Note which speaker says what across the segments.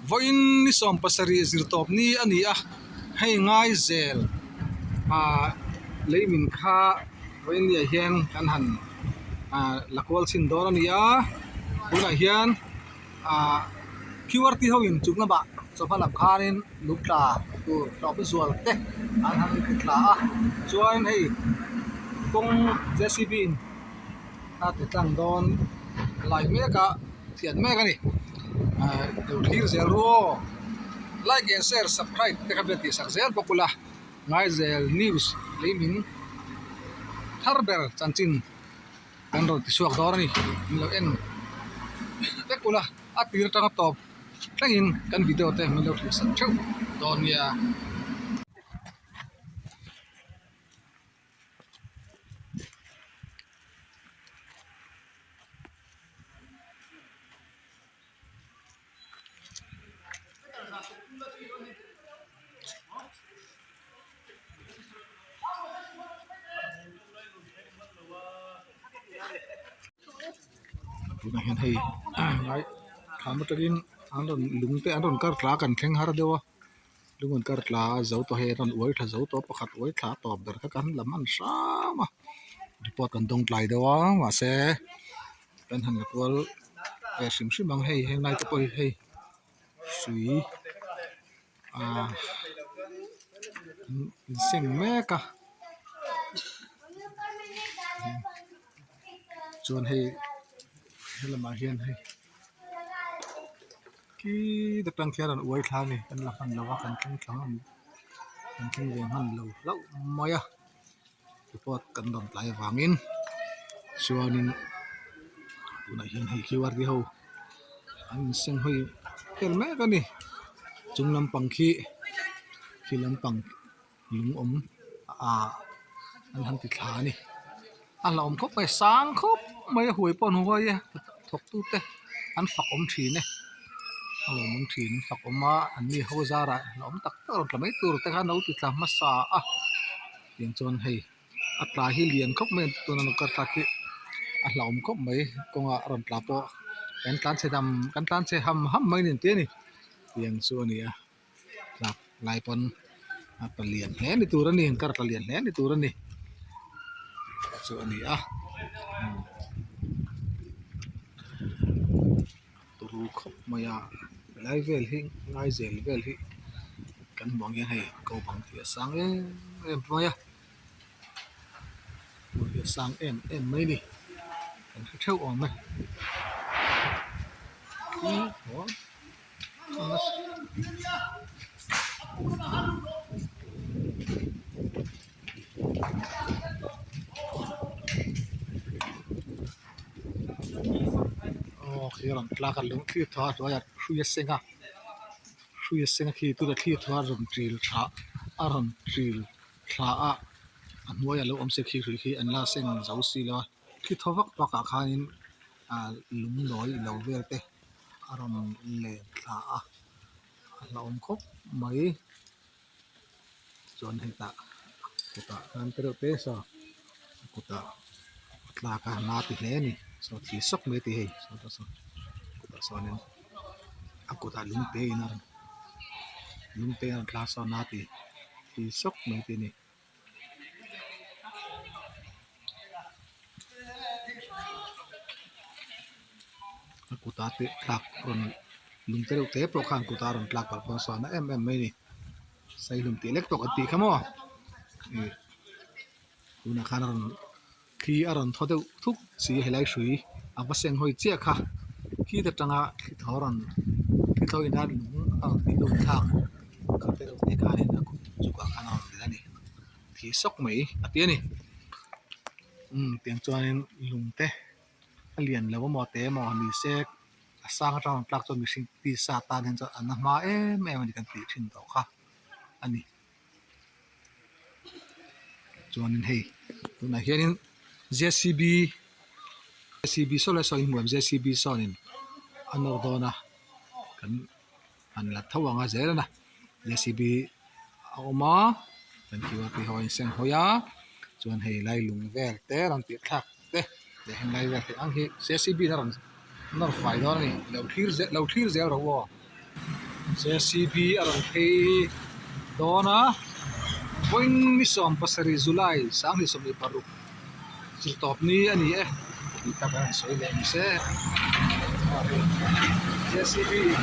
Speaker 1: Vawiin ni 70 zirtawp ni a ni a, hei ngai zel ah lei min kha vawiin ni ah hian kan han ah la kual chhin dawn a ni a, tunah hian ah qrt ho in chung lamah chawhma lam khanin lung tla tur hlawm zual te an han ti thla a chuan hei kawng JCB in a ti tlang dawn lai mek a thian mek a ni ah lo thlir zel ru aw like and share subscribe te kha vel tih sak zel bawk ula Ngaizel news lei min thar ber chanchin kan rawn ti chhuak dawn a ni min lo en vek ula a tir atanga tawp thlengin kan video te min lo thlir sak theuh dawn nia. Tunah hian hei lai thlam atangin an rawn lung te an rawn kar tla kan thleng har deuh a lung an kar tla a zo tawh hei an rawn uai thla zo tawh a pakhat uai thla tawp ber kha kan lam an hram a report kan dawng tlai deuh a mahse kan han la kual ve hrim hrim ang hei helai te pawh hi hei hrui ah an inseng mek a chuan hei helamah hian hei khi atang khian an uai thla a ni kan la hman lo a kan thleng thla kan thleng ve hman lo hlauh mai a. Report kan rawn tlai avangin chuanin tunah hian hei qr te ho an inseng hawi vel mek a ni chung lampang khi khi lampang lung awm ah an han ti thla a ni a hlauhawm khawp mai sang khawp mai a huai pawh an huai a thawk tu te an fak awm thin e a lawmawm thin an fak awm a an ni ho zarah hlauhawm tak tak a rawn tla mai tur te kha an lo ti tla hmasa a. Tiang chuan hei a tla hi lian khawp mai a tuna lo kar thlak hi a hlauhawm khawp mai kawngah a rawn tla pawh kan tlan chhe dam kan tlan chhe ham ham mai a ni ang tih a ni tiang chu a ni a tlak lai pawn a tla lian hle ni tur a ni an kar tla lian hle ni tur a ni chu a ni a. Turu khawp mai a helai vel hi Ngaizel vel hi kan hmuh ang hian hei ko bang tih a sang em em mai a hmun hi a sang em em mai a ni kan hre theuh awm e. Aw khi a rawn tlak a lung thli thaw a hnuaiah hrui a seng a hrui a seng a khi tuna thli thaw a rawn ṭil thla a rawn ṭil thla a a hnuaiah lo awm se khi hrui khi an la seng zo si lo a thli thaw vak vak ah khanin ah lung nawi ilo vel te a rawn len thla a a hlauhawm khawp mai. Chuan hetah kutah khan te reuh te saw kutah a tlak a na ti hle a ni saw thi sawk mai a ti hei sawtah sawn kutah sawnin a kutah lungte in a rawn lungte a rawn tla sawn a ti thi sawk mai te a ni. A kutah te tlak rawn lung te reuh te pawh khan kutah a rawn tlak palh pawn sawn na em em mai a ni saihlum tih lek tawh kan tih kha maw ih tunah khan a rawn khi a rawn thaw deuh thuk si helai hrui a va seng hawi chiah kha khi ta tanga thli thaw rawn thli thaw ina lung a rawn tih lut thlak kha te reuh te khanin a kut chukah khan a rawn tel a ni thi sawk mai a ti a ni umm tiang chuanin lung te a lian lo emaw te emaw ni se a sang atang rawn tlak chuan mihring tisa tan hian chuan an la hma em em a ni kan tih thin tawh kha a ni. Chuanin hei tunah hianin J C B J C B saw lai saw in hmu em J C B sawnin a nawr dawn a kan han la tho ang a zel a J C B a awm a kan Q R P ho a inseng hawi a chuan hei lai lung vel te rawn tih thlak te leh heng lai vel theih ang hi J C B in a rawn nawr fai dawn a ni lo thlir zel lo thlir zel rawh u aw. J C B a rawn phei dawn a vawiin ni 17 July 2026 zirtawp ni a ni e tih tak an sawi leh ni se J C B in.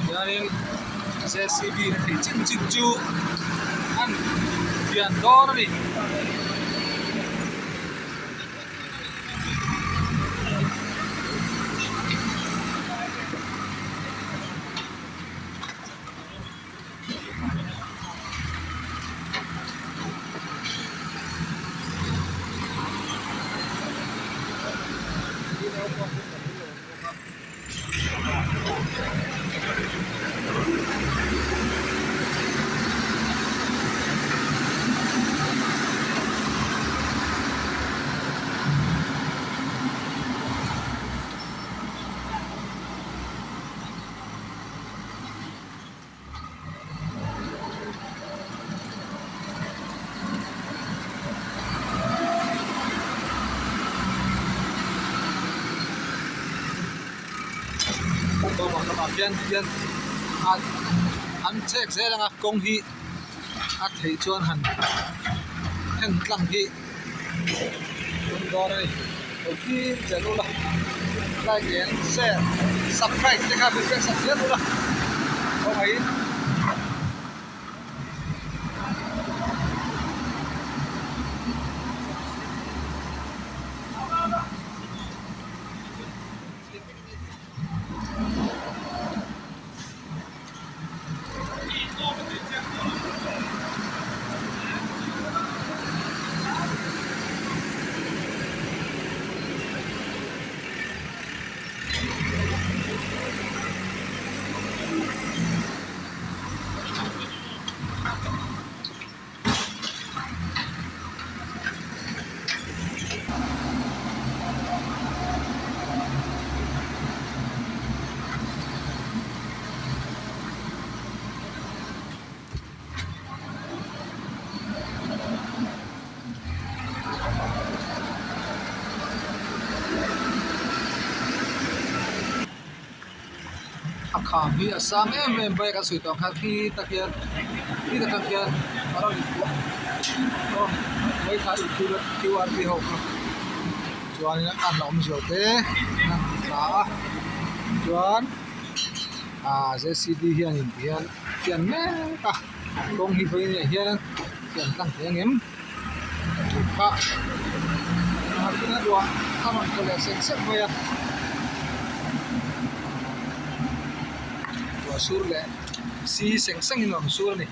Speaker 1: Hianin J C B na theih chin chin chu an pian dawn a ni. Lamah khian hian an chhek zel ang a kawng hi a theih chuan han en tlang hi tum dawn a ni lo thlir zel ula like and share subscribe te kha min hriat sak zel ula khawngaihin. A kham hi a sang em em mai a kan sawi tawh ang khan khi tak hian khi tak hian a rawn inkuah a rawn mai kha Q R P ho kha chuanin a la awm zo te a thla a chuan ah J C B hianin ti hian pian mek a kawng hi vawiin ah hian pian tlang thei ang em tih kha ruah a rawn tla leh sek sek mai a ruah sur leh si seng seng in a rawn sur a ni.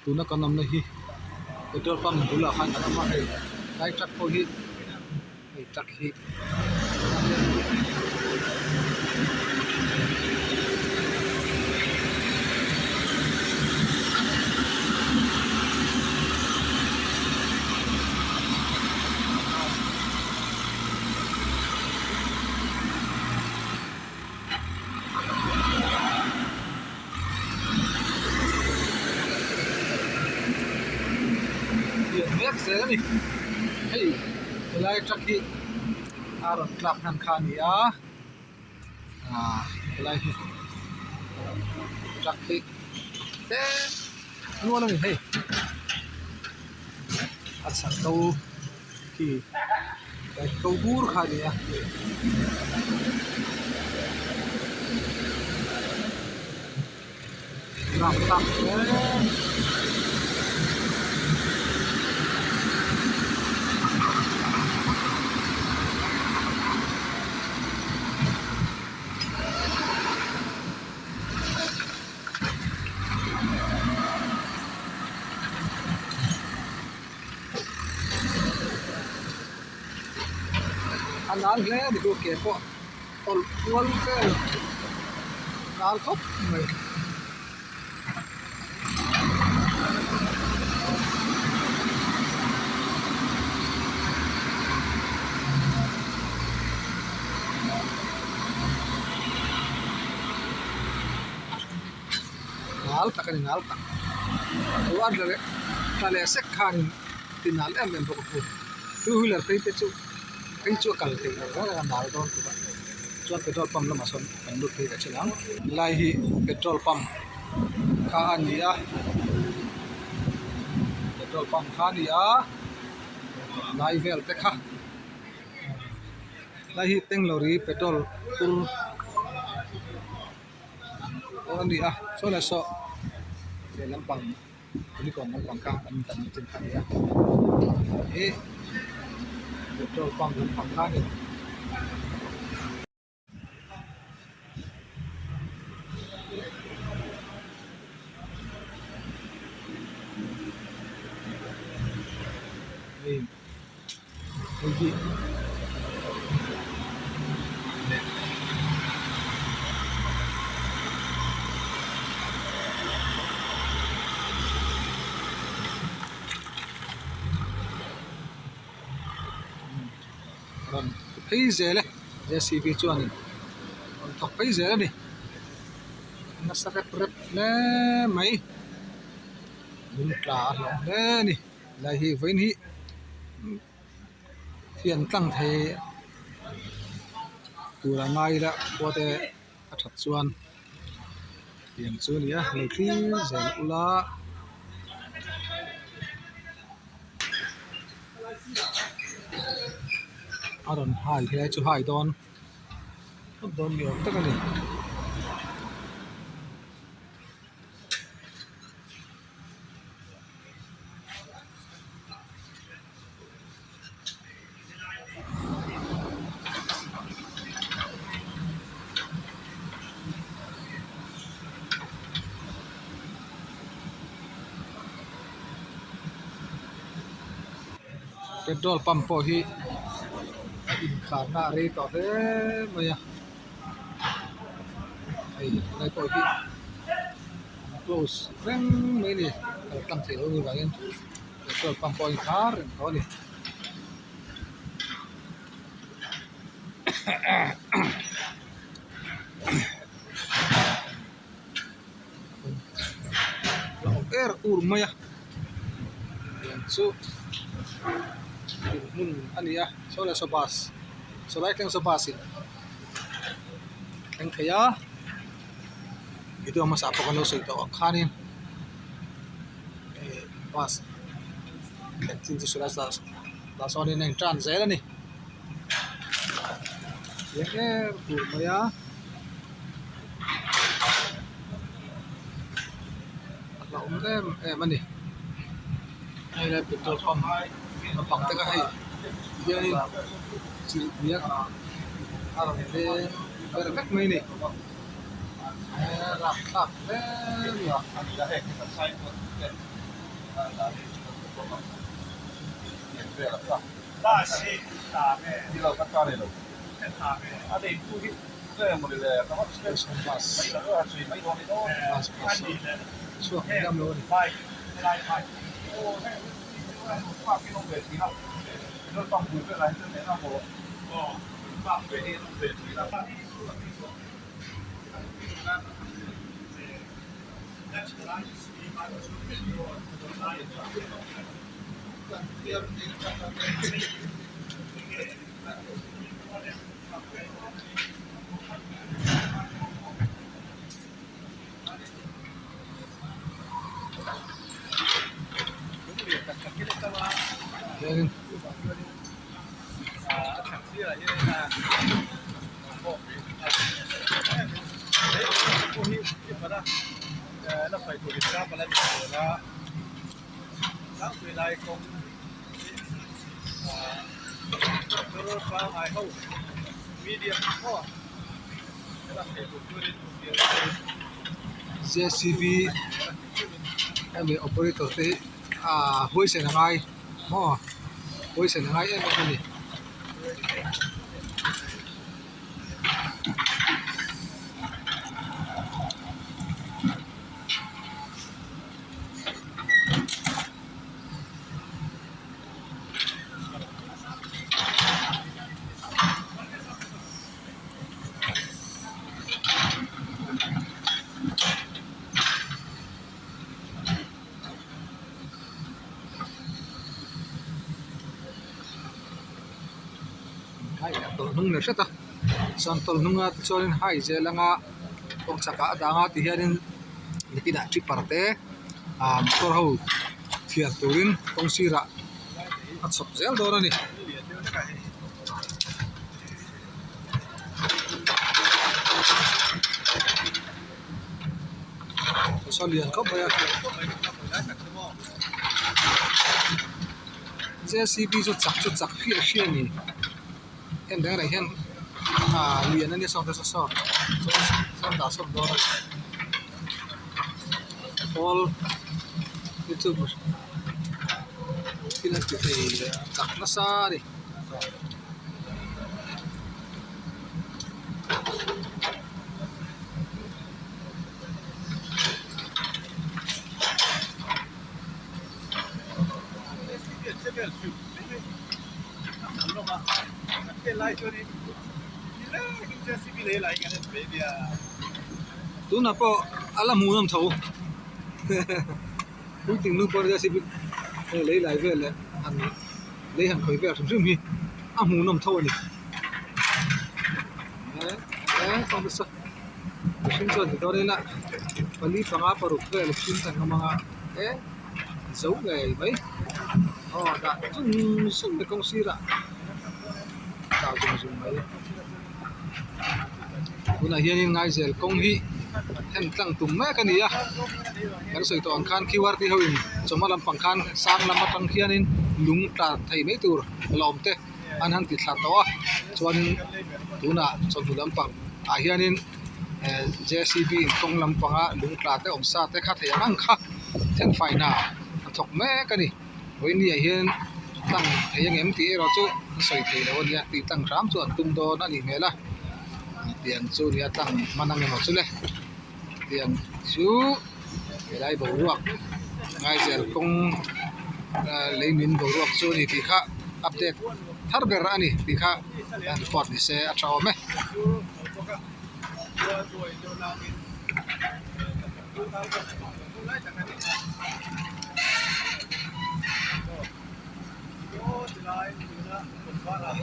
Speaker 1: Tuna kan awmna hi petrol pump bulah khan kan awm a hei lai truck pawh hi hei truck hi Lian mek zel a ni hei helai truck hi a rawn tlak hnan kha a ni a ah helai hi. Truck hi tlem nual a ni hei a chhak ko khi ko bur kha a ni a. Rapthlak hle a nal hle a ni chu ke pawh tawlh kual vel nal khawp mai. Nal tak a ni nal tak a tla leh sek khanin ti nal em em bawk a pu two wheeler phei te chu phei chu a kal theih loh reng reng a nal dawn tawp a chuan petrol pump lamah sawn kan lut phei leh thin ang helai hi petrol pump kha a ni a petrol pump kha a ni a lai vel te kha helai hi Bangalore petrol phur a ni a saw leh saw lehlam pang kulikawn lampang kha an dan chin kha a ni a ih petrol pump lampang kha a ni. Hei hi rawn phei zel e JCB chuanin rawn thawk phei zel a ni nasa rep rep hle mai lung tla a hlauh hle a ni. Helai hi vawiin hi hian tlang thei tur a ngai ila khua te a that chuan tiang chu a ni a lo thlir zel ula. A rawn hai helai chu hai dawn dawn ni awm tak a ni. Petrol pump pawh hi a inkharna a rei tawh hle mai a hei helai pawh hi. Close reng mai a ni kal tlang theih loh a nih vangin petrol pump pawh a inkhar reng tawh a ni. A awm er ur mai a tiang chu hmun a ni a saw leh saw bus saw lai thleng saw bus in thleng thei a. Video hmasa pawh kan lo sawi tawh ang khanin eh bus thlen chin chu sawi lai tah sawnin a intan zel a ni chiang em tur mai a a hlauhawm em em a ni hei lai petrol pump naupang te kha hei hianin chilhbiak a rawn leng ber vek mai a ni. Hianin J C B hemi operator te hi ahh huaisen a ngai maw huaisen a ngai em em a ni. Hei a tawlh hnung leh hret a chuan tawlh hnunga tichuanin hai zel anga kawng chhakah a dang a tihianin nakinah tripper te ah motor ho thiar turin kawng sirah a chhawp zel dawn a ni. Saw lian khawp mai a J C B chu chak chu chak hriah hriah a ni heng dang reng hian ah lian a nia saw te saw saw sawn dah sawn dawn a ni pawl hi chu thil a ti thei chak nasa a ni. Tunah pawh a la hmuh nawm tho puitling nu pawh j c b lei lai vel leh han lei han khawih vel hrim hrim hi a hmuh nawm tho a ni mihring chuan ti dawn ila pali panga paruk vel mihring kan awm ang a e zo ngei mai aw dah zung zung mai kawng sirah dah zung zung mai tunah hianin ngaizel kawng hi en tlang tum mek a ni a kan sawi tawh ang khan q r t ho in chawhma lampang khan sang lam atang khianin lung tla thei mai tur la awm te an han ti thla tawh a chuanin tunah chawhnu lampang ah hianin eh j c b in kawng lampanga lung tla te awm sa te kha thei ang ang kha thenfai hna a thawk mek a ni. Vawiini ah hian tlang thei ang em tih erawh chu an sawi thei lo a nia tih tlang hram chu an tum dawn a nih hmel a tiang chu nia tlang hman ang emaw chu le tiang chu helai boruak ngaizel kawng lei min boruak chu a ni tih kha update thar ber a ni tih kha report ni se a tha awm e.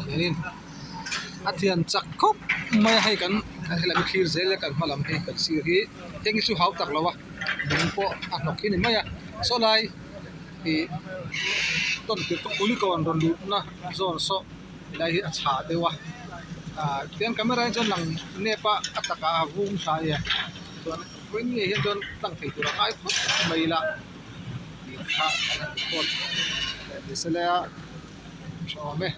Speaker 1: Hianin a thian chak khawp mai a hei kan helam hi thlir zel a kan hma lam hi kan sir hi heng hi chu hau tak lo a lung pawh a hnawk hi a ni mai a saw lai ih tawn tirh pawh kulikawn rawn luhna zawn saw helai hi a chhah deuh a ah tiang camera ah chuan lang nep a a takah a vung tha a nia chuan vawiin ngei hian chuan tlang thei tur a ngai phawt mai ila tih kha an han report leh ni se la tha awm e.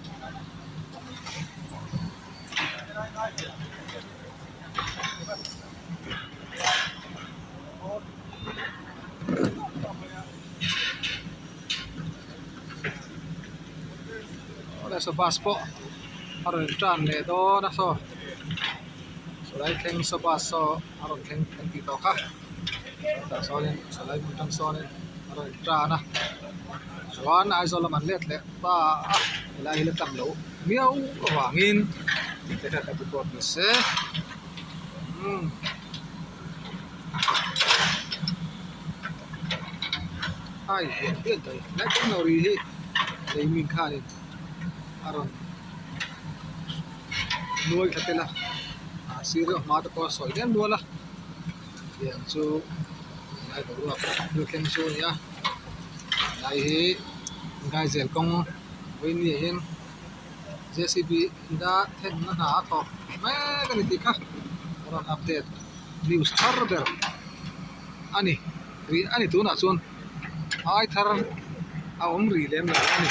Speaker 1: Awle saw bus pawh a rawn tan leh dawn a saw sawlai thleng saw bus saw a rawn thleng kan tih tawh kha tah sawnin sawlai hmun atang sawnin a rawn tan a chuan Aizawl lam an let leh ta a helai hi la tlang loh miau avangin hriat a report ni se umm. Ai hian hian mai helai kawng lo ri hi lei min khanin a rawn nuai thla tel a a sir deuh hma te pawh a sawi vel nual a tiang chu helai boruak thil thleng chu a ni a helai hi Ngaizel kawng. Vawinia hian J C B ina thenna hna a thawk mek a ni tih kha a rawn update news thar ber a ni rih a ni tunah chuan ai thar a awm rih lem lo a ni.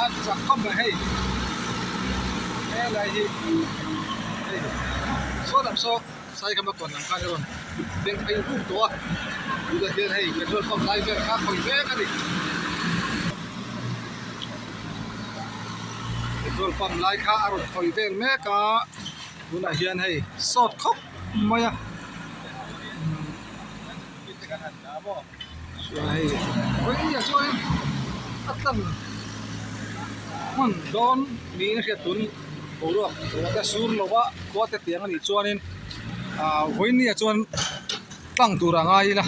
Speaker 1: A chak khawp mai hei helai hi hei saw lam saw Saikhama kawn lam khan a rawn beng phei ruk tawh a tunah hian hei petrol pump lai vel kha a khawih mek a ni petrol pump lai kha a rawn khawih vel mek a. Tunah hian hei sawt khawp mai a chuan hei vawiin chuan a tlang hman dawn niin a hriat tun boruak ruah te sur lo a khua te tiang a nih chuanin ah vawiin chuan tlang tur a ngai ila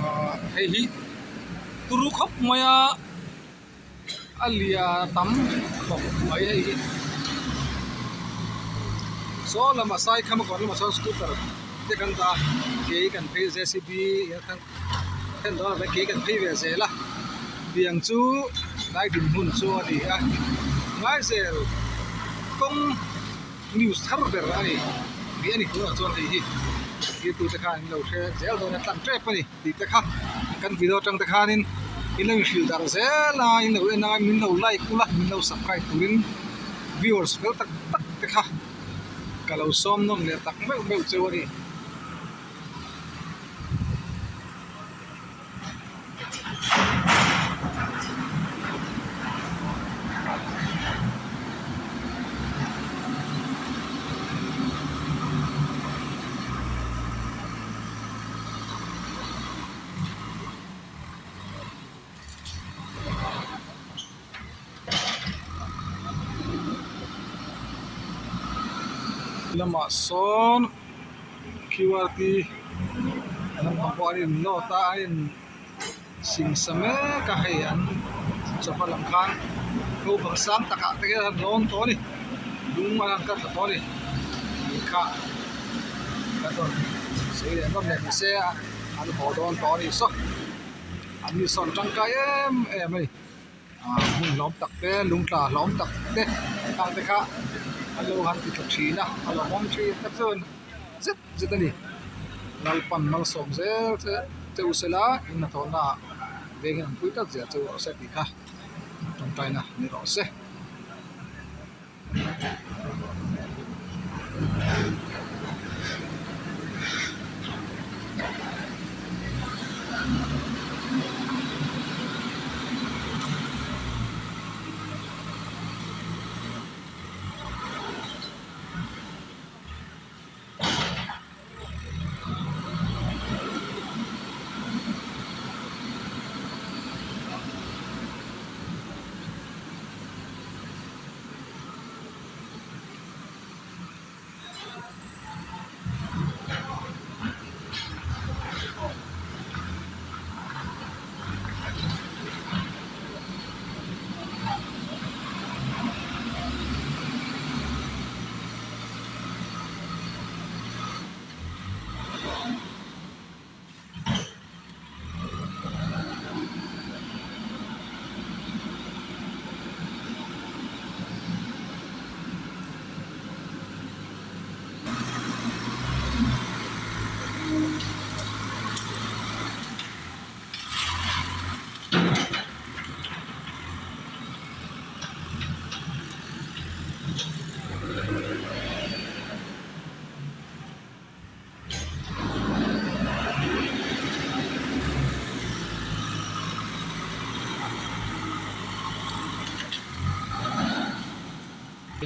Speaker 1: ah hei hi turu khawp mai a. A lia tam khawp mai hei hi saw lamah saikham a kawr lamah sawn scooter te kan dah a ke kan phei J C B thlen dawn ah ke kan phei ve zel a tiang chu lai dinhmun chu a ni a ngaizel kawng news thar ber a ni tih a ni tunah chuan hei hi zirtirtute khan an lo hre zel dawn a tlang tep a ni. Tih te kha kan video atang te khanin in lo inhrilh darh zel a in lo en a min lo like ula min lo subscribe turin viewers fel tak tak te kha ka lo sawm nawm leh tak meuh meuh cheu a ni. Lamah sawn Q R T lampang pawh an in nawt a an in singsa mek a hei an chawhma lam khan naupang sang takah te hian an lawn tawh a ni lung an han cut thla tawh a ni tih kha kan rawn sawi leh ngawt leh mahse an haw dawn tawh a nih saw an ni sawn tangkai em em a ni ah hmun hlawm tak te lung tla hlawm tak te khang te kha an lo han ti tha thin a a lawmawm thin tak chuan zet zet a ni Lalpan malsawm zel che che u sela in hnathawhna ah vengin an pui tak zel che u rawh se tih kha tawngtaina ni rawh se.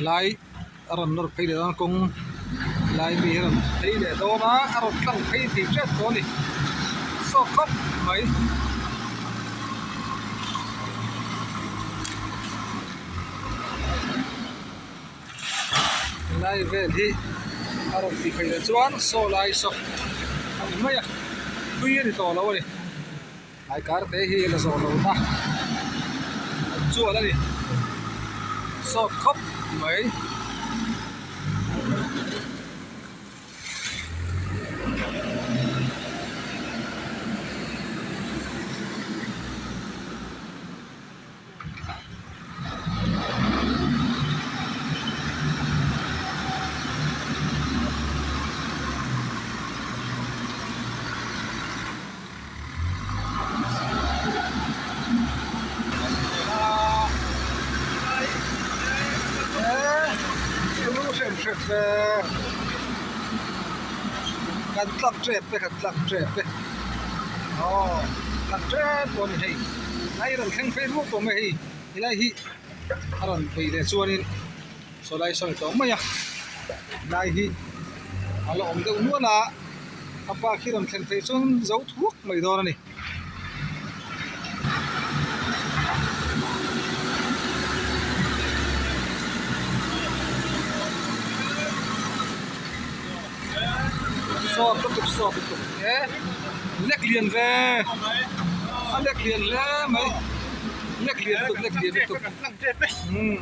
Speaker 1: Helai a rawn nawr phei leh dawn a kawng helai mi hi a rawn phei leh dawn a a rawn tlang phei tih hriat tawh a ni sawt khawp mai. Helai vel hi a rawn tih phei leh chuan saw lai saw a ni mai a tui a ni tawh lo a ni tlai kar te hi la zawh lo na chuan a ni. sawt khawp mai. Kan tlak tep e kan tlak tep e aw tlak tep pawh a ni hei a rawn thleng phei ruak tawh mai hei helai hi a rawn phei leh chuanin saw lai sawi tawh mai a helai hi a la awm deuh nual a a pa khi rawn thlen phei chuan zo thuak mai dawn a ni. Sawt lutuk sawt lutuk e lek lian ve a lek lian hle mai lek lian lutuk lek lian lutuk umm.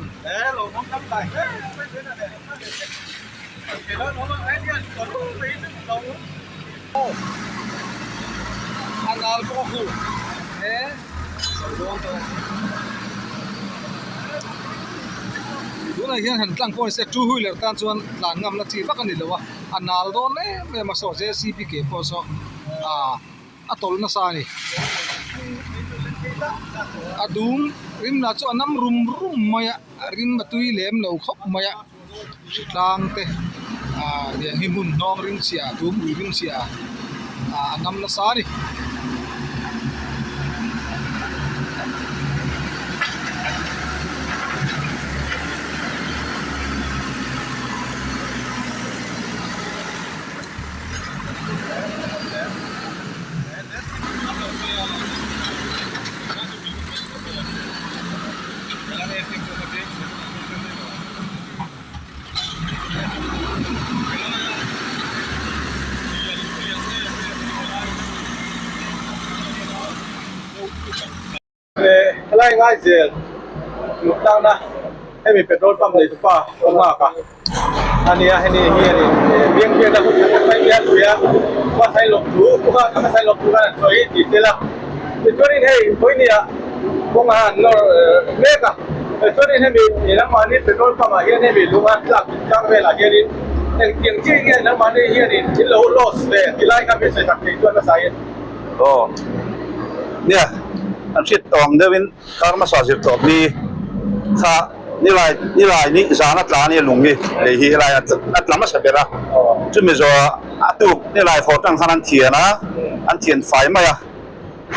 Speaker 1: A nal bawk a hu he zo dawn tawh e tunah hian han tlang pawh ni se two wheeler tan chuan tlan ngam na chi vak a ni lo a a nal dawn em em a saw J C B ke pawh saw ah a tawlh nasa a ni a dum rim lah chu a nam rum rum mai a a rim a tui lem lo khawp mai a. Hritlang te ah tiang hi hmun hnawng ring chhia dum ui ring chhia ah a nam nasa a ni.
Speaker 2: Helai ngai zel luh tlakna hemi petrol pump nei tupa a nghak a ania heni hianin biang biakna hun tha tak mai mai a sawi a hmasaih lawm thu hmasaih lawm thu khan an sawi tih tel a tichuanin hei vawinia kawng a han nawr mek a chuanin hemi nangmahni petrol pump ah hian hemi lung a tlak chungchang velah hianin engtiang chiah nge nangmahni hianin in lo loss ve ti lai kha min sawi sak thei chuan hmasa in.
Speaker 3: Aw nia an hriat tawh ang deuhin kar hmasa zir tawh ni kha nilai nilai ni zan a tla a nia lung hi lei hi helai a tla hmasa ber a chumi zawhah a tuk nilai fawh tang khan an thian a an thian fai mai a.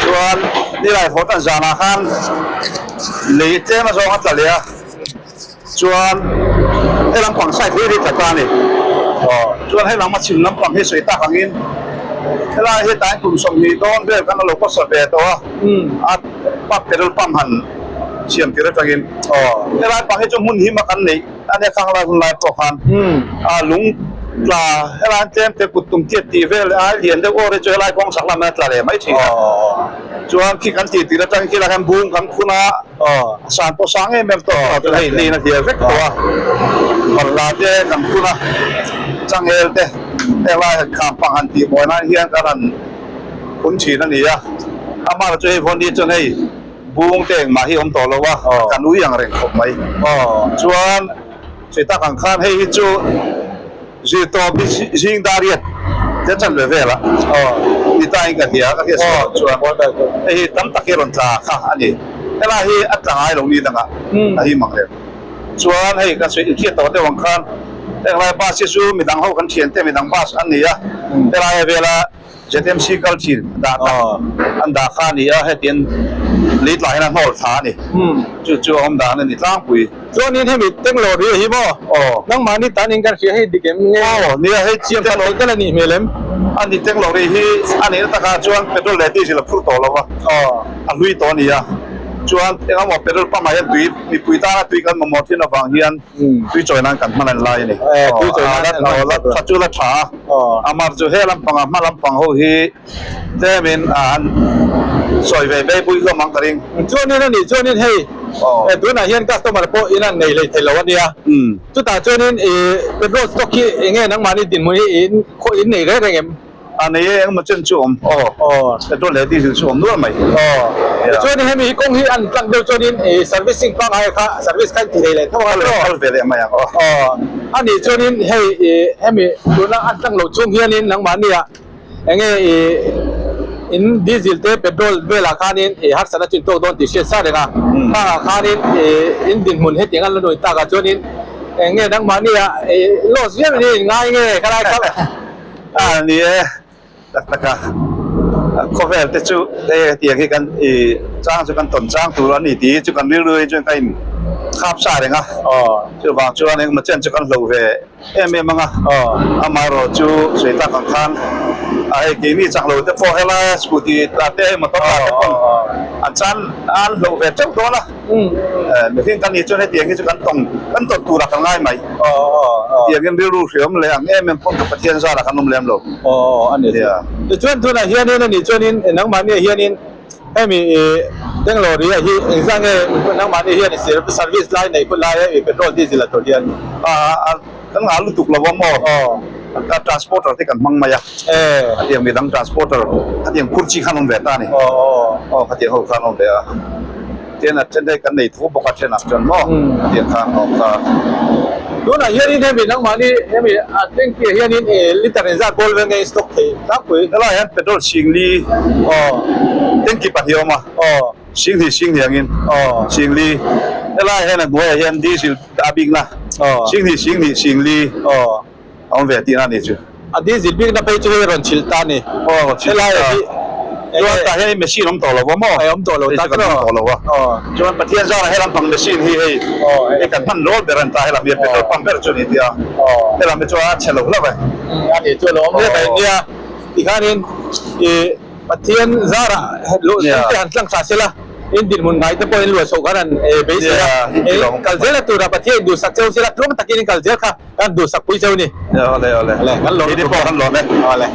Speaker 3: Chuan nilai fawh tan zanah khan lei tlem a zawng a tla leh a, chuan he lampang side hi ri tla ta a ni. Aw chuan he lam a chhim lampang hi sawi tak angin helai hi tain kum 20 dawn vel khan a lo kawsa ve tawh a, a pump petrol pump han siam tir atangin helai pang hi chu hmun him a kan neih a nia khang lai hun lai pawh khan a lung tla helai an tlem te kut tum tiat tih vel ai lian deuh awr hi chu helai kawng chak lamah a tla leh mai thin a chuan khi kan tih tir atang khi lah hian bung kan khun a san pawh sang em em tawh a chuan hei lin a hliar vek tawh a balhla te kan khun a changel te helai kham pang han tih mawi nan hian kan han khun thin a ni a amah chu hei vawn hi chuan hei. Bung te engmah hi awm tawh lo a, kan ui ang reng khawp mai. Chuan sawi tak ang khan hei hi chu zirtawp hi zing dar riat te chan ve vel a ni ta in ka hria ka hriat sawi chuan hei hi tam tak hi rawn tla kha a ni. Helai hi a tla ngai lo ni dangah a him ang reng. Chuan hei ka sawi hriat tawh deuh ang khan henglai bus hi chu midang ho kan thian te midang bus an ni a, helai vela ZMC kal thin dah tak an dah kha a ni a, hetiang lei tlah hian a hnawl thla a ni. Chu chu a awm dan a ni tlangpui.
Speaker 2: Chuanin hemi Tenglawr hi a hi maw?
Speaker 3: Aw.
Speaker 2: Nangmahni tan in kan hria hei dik em nge?
Speaker 3: Aw, nia hei
Speaker 2: chiang kha tel tel a nih hmel em?
Speaker 3: A ni Tenglawr hi a nihna takah chuan petrol leh diesel a phur tawh lo a, a hlui tawh a ni a. Chuan engemaw petrol pump ah hian tui mipui tana tui kan mamawh thin avang hian tui chawi nan kan hman a ni lai a ni.
Speaker 2: Tui chawi nan an hman
Speaker 3: tha chu la tha a. Amar chu he lampanga hma lampang ho hi tlemin an sawi ve ve pui hlawm ang ka ring.
Speaker 2: Chuanin a nih chuanin hei Tunah hian customer pawh in an nei hlei thei lo a nia. Chutah chuanin ih petrol stock hi eng nge nangmahni dinhmun hi in khaw in nei reng reng em?
Speaker 3: A nei e, engemaw chen chu awm. Aw, petrol leh diesel chu awm nual mai.
Speaker 2: Aw, tichuan hemi hi kawng hi an tlang deuh chuanin ih servicing pangngai kha service kha in ti thei leh tho ang a.
Speaker 3: Kal ve leh mai ang aw.
Speaker 2: Aw, a nih chuanin hei ih hemi tuna an tlang loh chung hianin nangmahnia Eng nge i in diesel te petrol velah khanin i harsatna chin tawk dawn tih hriat sa reng a, khangah khanin i in dinhmun hetiang a la nuai takah chuanin eng nge nangmahni ah i loss viau in in ngai nge khalai kha.
Speaker 3: A ni e, tak tak a, khawvel te chu hei hetiang hi kan i chang chu kan tawn chang tur a ni tih hi chu kan rilru hi chuan ka in khap sa reng a, chuvang chuan engemaw chen chu kan hlo ve. Em em anga amaherawh chu sawi tak ang khan a hei keini chak lo te pawh helai scooty tla te hei motor tla te pawn an chan an hloh ve teuh dawn a mihring kan nih chuan hetiang hi chu kan tawng kan tawn turah kan ngai mai hetiangin rilru hriam leh ang em em pawn ka Pathian zarah kan awm lem lo
Speaker 2: tichuan tunah hianin a nih chuanin nangmahniah hianin Hemi i Bangalore ah hi engzah nge nangmahni hian i service lai neih hun lai i petrol diesel a tur hian?
Speaker 3: A kan ngah lutuk lo a maw? Ka transporter te kan hmang mai a, khatiang midang transporter khatiang phur chi khan awm ve ta a ni. Aw khatiang ho khan awm ve a, tin a then te kan nei tho bawk a thenah chuan maw khatiang khan awm ta.
Speaker 2: Tunah hianin hemi nangmahni hemi a tanky ah hianin liter engzat ball vel nge i stock thei?
Speaker 3: Tlangpui helai hian petrol singli tanky pahnih a awm a, singhnih singhnih angin singli helai hian a hnuaiah hian diesel a bikna singhnih singhnih singli a awm ve tihna a ni chu.
Speaker 2: A diesel bikna phei chu hei rawn chhilh ta a ni.
Speaker 3: Aw chhilh ta. Chuan tah hian machine awm tawh lo va maw?
Speaker 2: Hei awm tawh lo
Speaker 3: tak tawh lo va. Chuan Pathian zarah helam pang machine hi hei hei kan hman lawl ber a ni ta helam hi petrol pump ber chu a ni tia helam hi chuan a chhe lo hlauh e.
Speaker 2: A nih chu a lo awm hle mai nia tikhanin ih Pathian zarah luh te han tlang thla sela in dinhmun ngai te pawh in luah chhoh khan han beisei a kal zel a tura Pathian in duhsak cheu sela tluang takin in kal zel kha kan duhsak pui cheu a ni.
Speaker 3: Awle awle
Speaker 2: kan lawm
Speaker 3: lutuk e. Kan lawm e.
Speaker 2: Awle.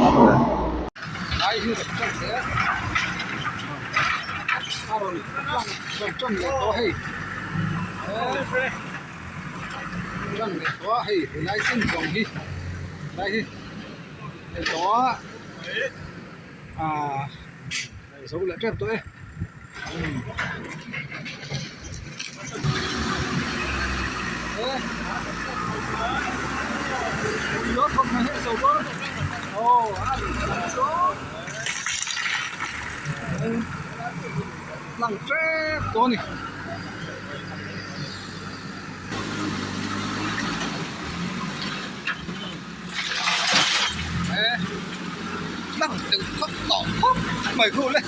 Speaker 1: Lang tep tawh a ni. Lang deuh khawp tawh khawp mai khu le.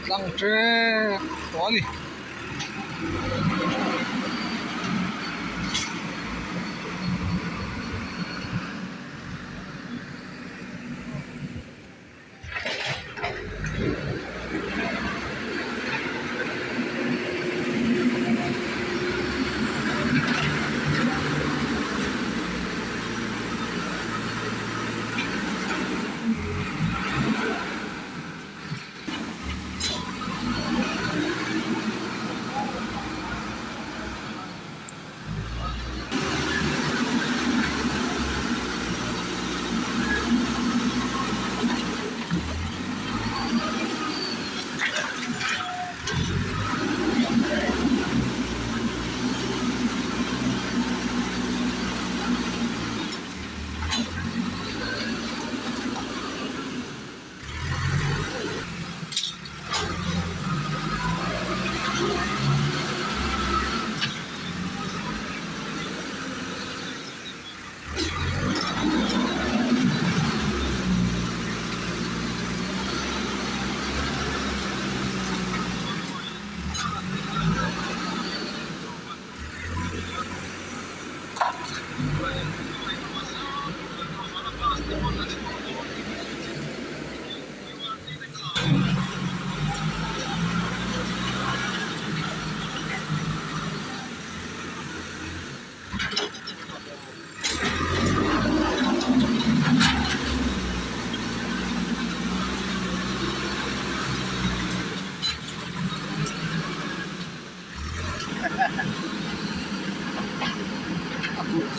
Speaker 1: Tlang tep tawh a ni.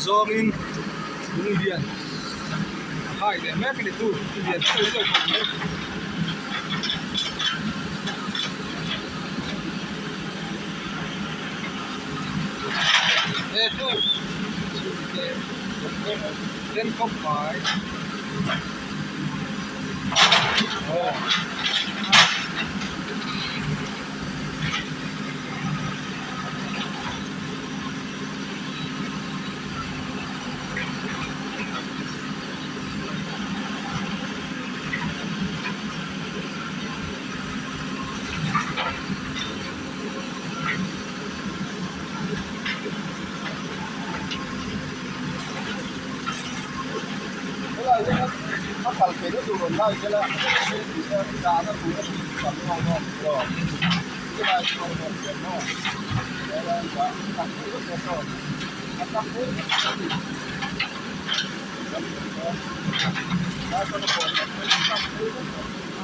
Speaker 1: zawngin lung lian a hai leh mek a ni tu lian deuh deuh khawp mai. Den khawp mai aw.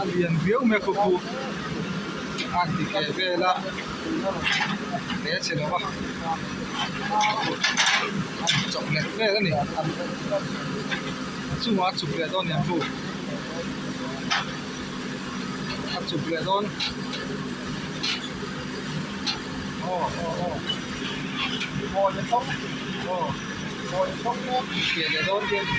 Speaker 1: A lian viau mai a khawphu a ti keh vel a he chhe lo a a chawp leh vel a ni a chungah a chuk leh dawn nia khu a chuk leh dawn aw aw aw aw keh leh dawn te a ni.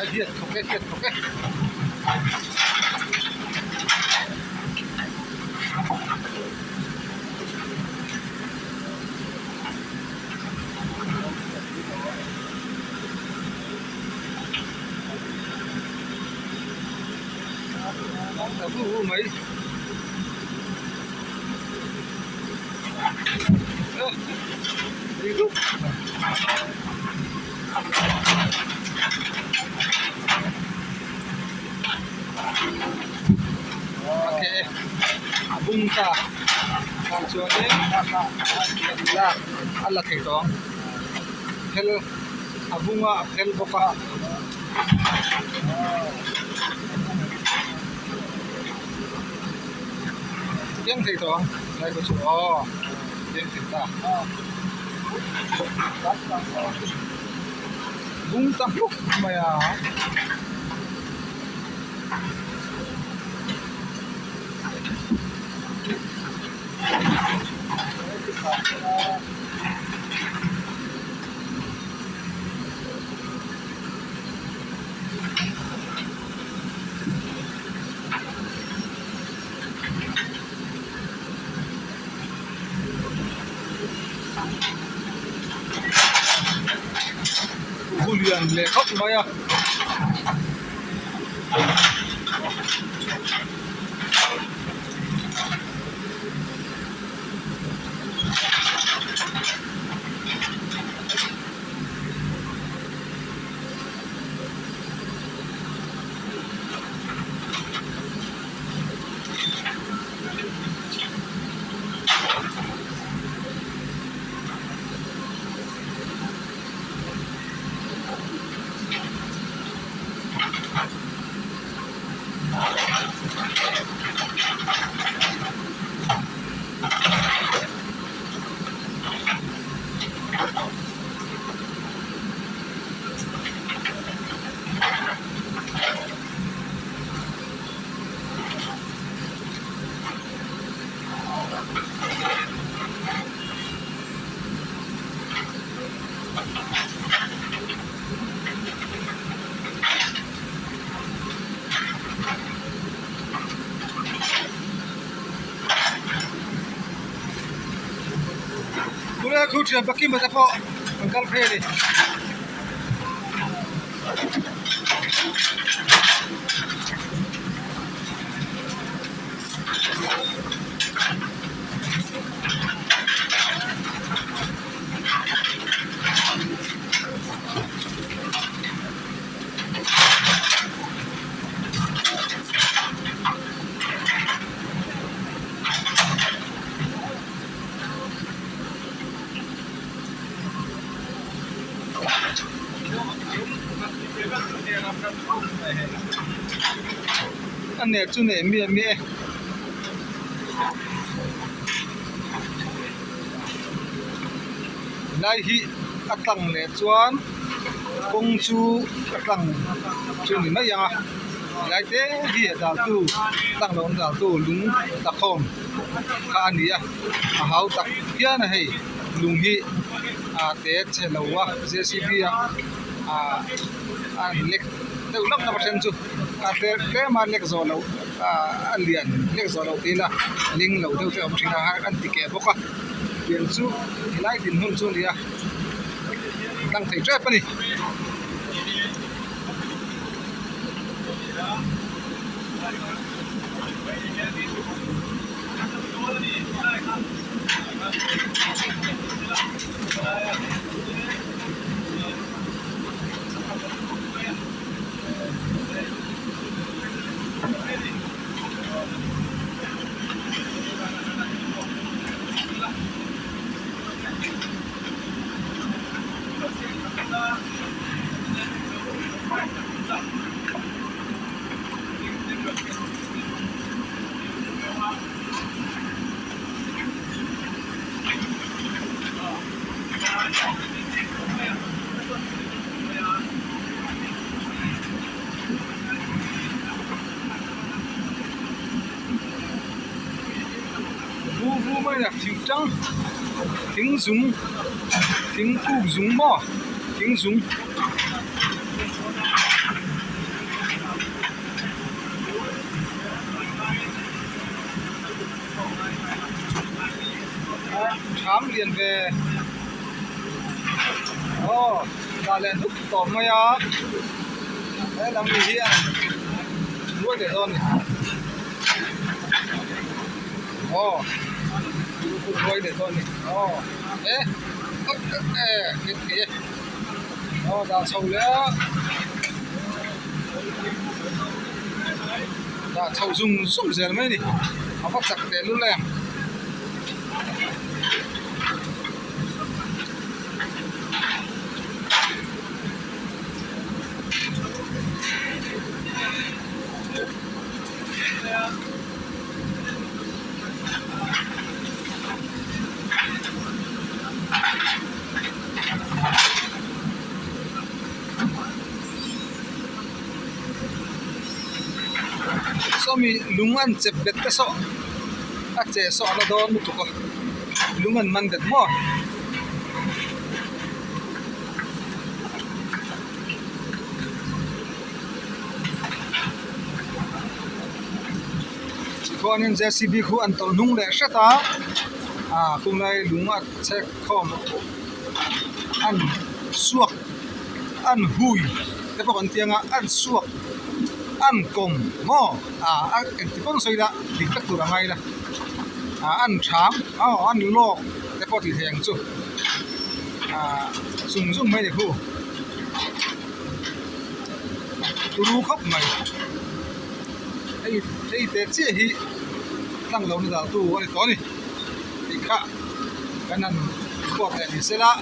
Speaker 1: A hiat thawk e hiat thawk e. Ta vu vu mai. A bung ta tah chuanin lak a la thei tawh ang phel a bung a a phel bawk a. Keng thei tawh ang lai pawh chu aw keng thei ta bung ta hluk mai a. Hu lian leh khawp mai a. Tunah thu thian pakima te pawh an kal phei a ni. A nek chu nei miah miah e. Lai hi a tlang leh chuan kawng chu a tlang chu ni mai ang a helai te hi a daltu tlang lo an daltu lung tlakhawm kha a ni a a hau tak phian a hei lung hi a te chhe lo a J C B ah ah a lek deuh hlauh hlauh a then chu a tlem a lek zawh loh ah a lian lek zawh loh tih ila ling lo deuh te a awm thin a an ti keh bawk a tiang chu helai dinhmun chu a ni a tlang thei tep a ni. Vu vu mai a thing tang thing zung thingkung zung maw thing zung. Thlam lian ve aw dah leh hnup tawh mai a helam mi hian ruai leh dawn a ni aw ruai leh dawn a ni aw e e nghet thei e aw dah chho leh a dah chho zung zung zel mai a ni a va chak teh lul em. Sawmi lung an chep bet te saw a che saw na dawn lutuk a lung an man bet maw. Tichuanin J C B khu an tawlh hnung leh hret a ah khunglai lung a chhek khawm an suak an hui te pawh kan ti ang a an suak an kawm maw ah a engti pawn sawi ila dik vek tur a ngai ila ah an tham aw an lawk te pawh tih theih ang chu ah zung zung mai a ni khu turu khawp mai hei hei teh chiah hi tlang lo na dah tu a ni tawh a ni tih kha kan han report leh ni sela.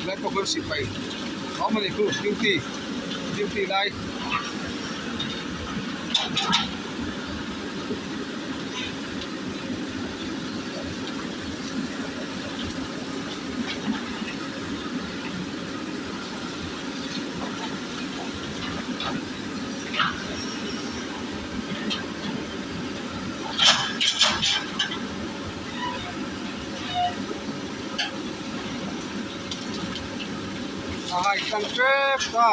Speaker 1: Lai pawh khuan sipai a awm a ni khu duty duty lai. A hai tlang tep ta.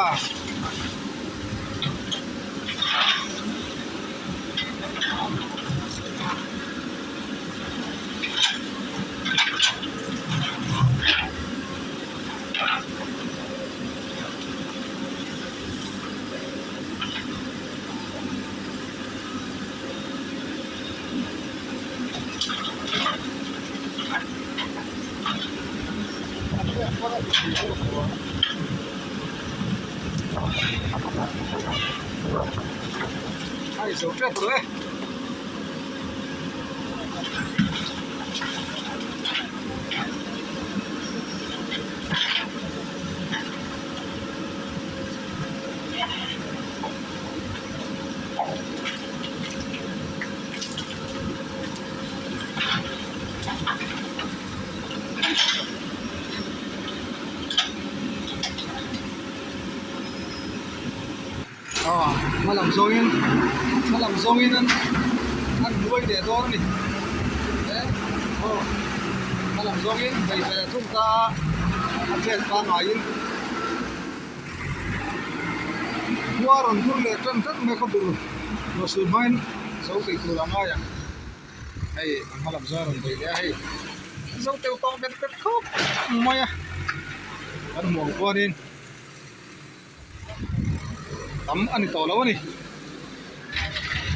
Speaker 1: Ai zo tep tawh e. Hma lam zawngin hma lam zawngin an an hnuai leh dawn a ni e aw hma lam zawngin bei ve thung ta a a chet pangaiin khua rawn dur leh tan tan mai khaw dur ruahsur hmain zo tih tur a ngai ang hei a hma lam zawng a rawn bei leh a hei zo teuh tawh vet vet khawp mai a kan hmuh ang chuanin. Tam a ni tawh lo a ni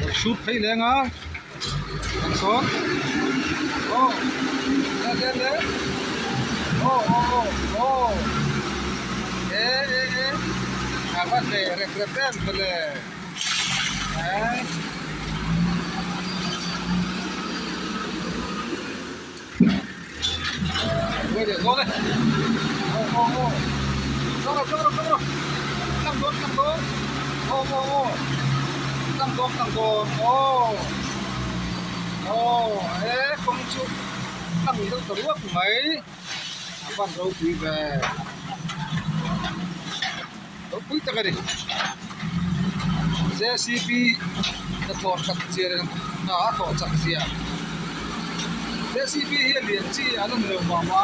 Speaker 1: rawn shoot phei leng a an sawn aw le le le aw aw aw aw e e e a va hle rep rep em vele eh. Ropui tak a ni J C B hnathawh chak zia leh hna a thawh chak zia J C B hi a lian chi an awm lo vang a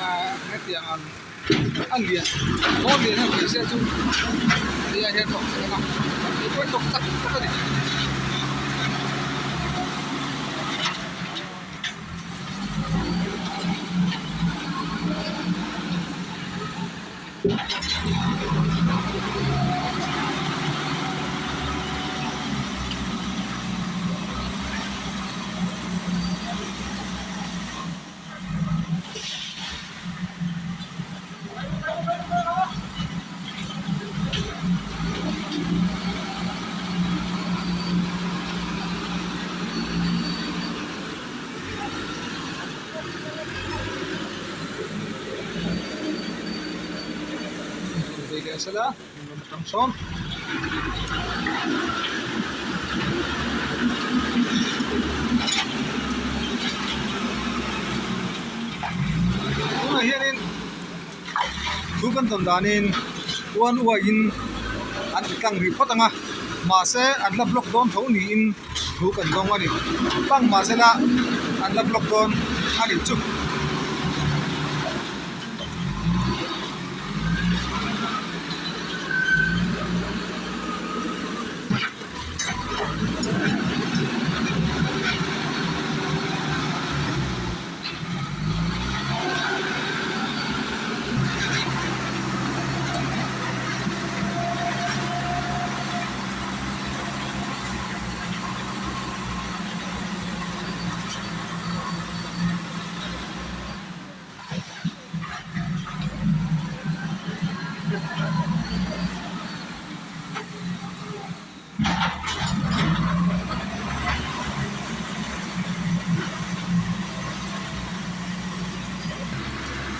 Speaker 1: ahh hetiang ang a lian dawn lian em mai se chu hei ai hian thawk chak ang a tih pawh hi thawk chak tak a ni. Vei leh sela hnung lam atang sawn tunah hianin thu kan tawn danin uan uaiin an ti tlang rih phawt ang a mahse an la block dawn tho niin thu kan dawng a ni tlang mahsela an la block dawn a nih chu.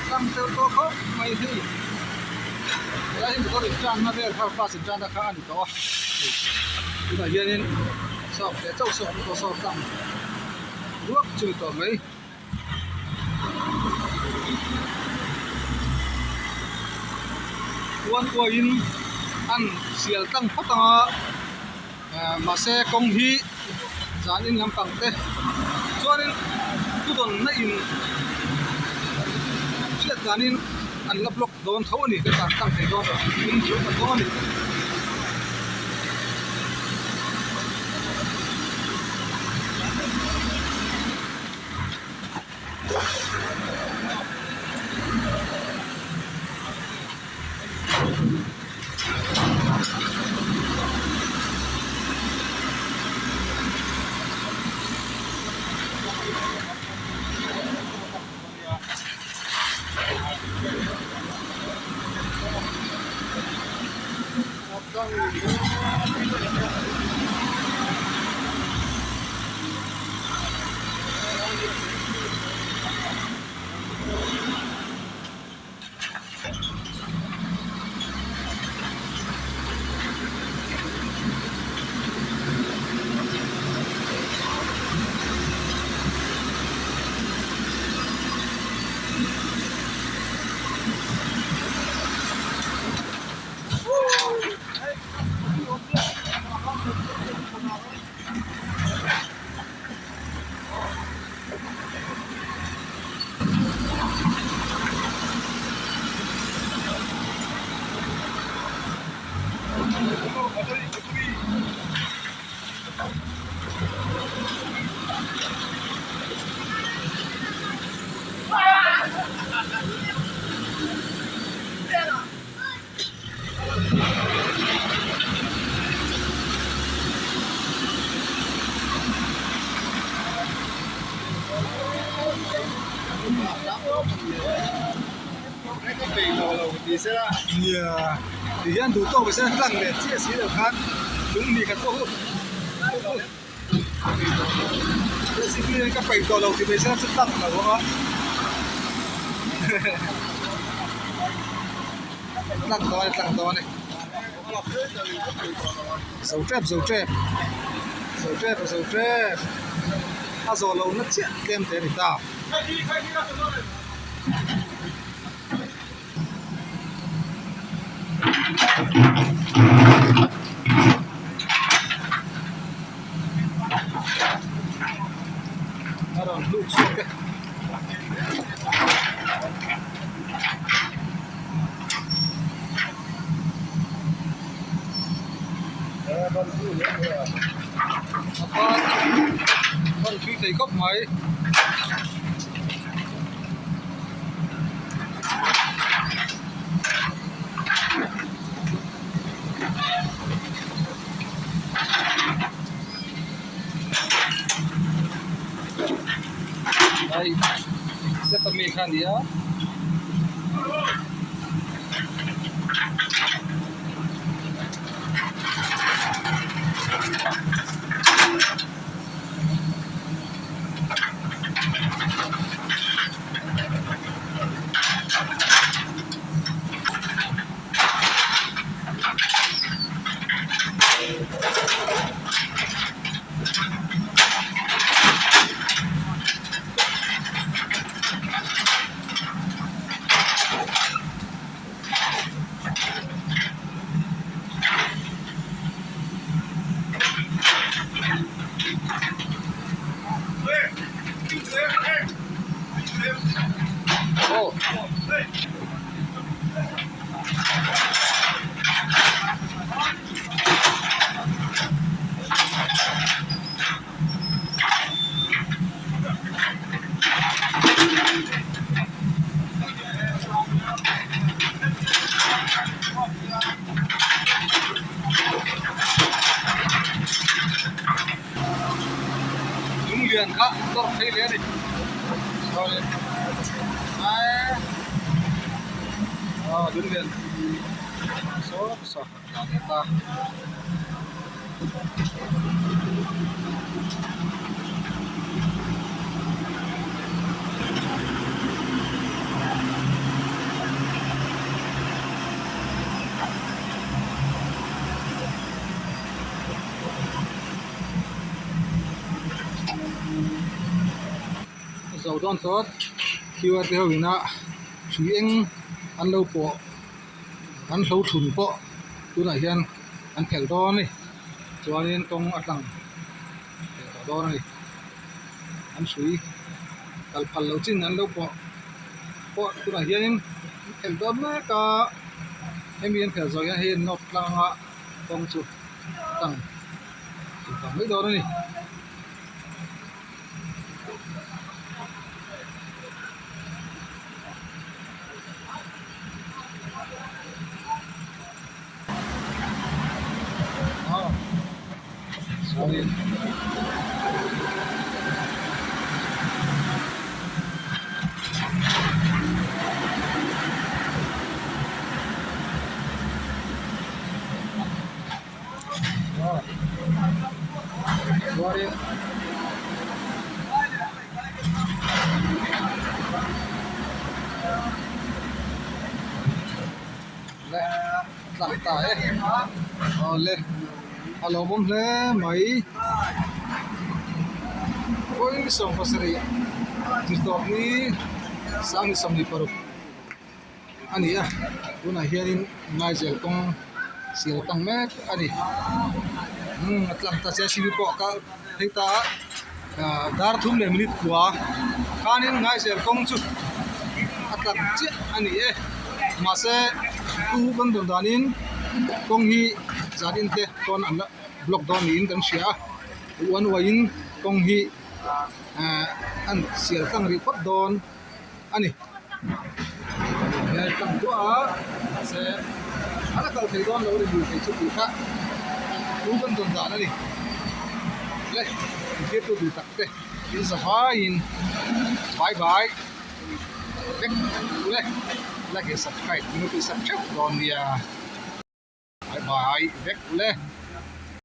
Speaker 1: Tlang tel tawh khawp mai hi helai hi motor intanna vel kha bus intanna kha a ni tawh a hei tunah hianin sawk leh chauh sawk an tawh sawk tlang ruak chu ni tawh mai. Uan uaiin an sial tlang phawt ang a eh mahse kawng hi zan in lampang te chuanin thudawnna in hriat danin an la block dawn tho a ni ka tan tlang thei dawn lo in chu kan dawn a ni. Nia ti hian duh tawk se tlang leh chiah si lo khan lung ni khat pawh hu ka peih tawh lo ti mai se chu tlang lo ang a. Tlang dawn e tlang dawn e zo tep zo tep zo tep a zo tep a zawh loh na chiah tlem te a ni ta. A rawn hluk chhuak e. A ban ban thui thei khawp mai. Ai step ami kha a ni a. Lunglian kha tawrh phei leh a ni chuanin aw lunglian saw saw a dah leh ta. Zo dawn tawt QR te ho ina hrui eng an lo pawh an hlo thlun pawh tunah hian an phelh dawn a ni chuanin kawng a tlang leh tawh dawn a ni an hrui kal phal loh chin an lo pawh pawh tunah hianin an phelh dawn mek a hemi an phelh zawh hian hei an nawt tlang a kawng chu a tlang thei tawh mai dawn a ni. Le tlang ta e awle a lawmawm hle mai vawiin 70 zirtawp hi 26 a ni a tunah hianin ngaizel kawng sial tang mek a ni. Umm a tlang ta JCB pawh a kal phei ta a ah dar thum leh minute kua khanin ngaizel kawng chu a tlang chiah a ni e mahse thu kan dawn danin kawng hi zan te pawn an la block dawn niin kan hria a uan uaiin kawng hi ah an sial tlang rih phawt dawn a ni tlang duah a mahse a la kal thei dawn lo a ni lui thei chu tih kha thu kan dawn dan a ni le zirtirtu duh tak te in zavaiin bye bye vek le like leh subscribe min lo tihsak theuh dawn nia bye bye vek le.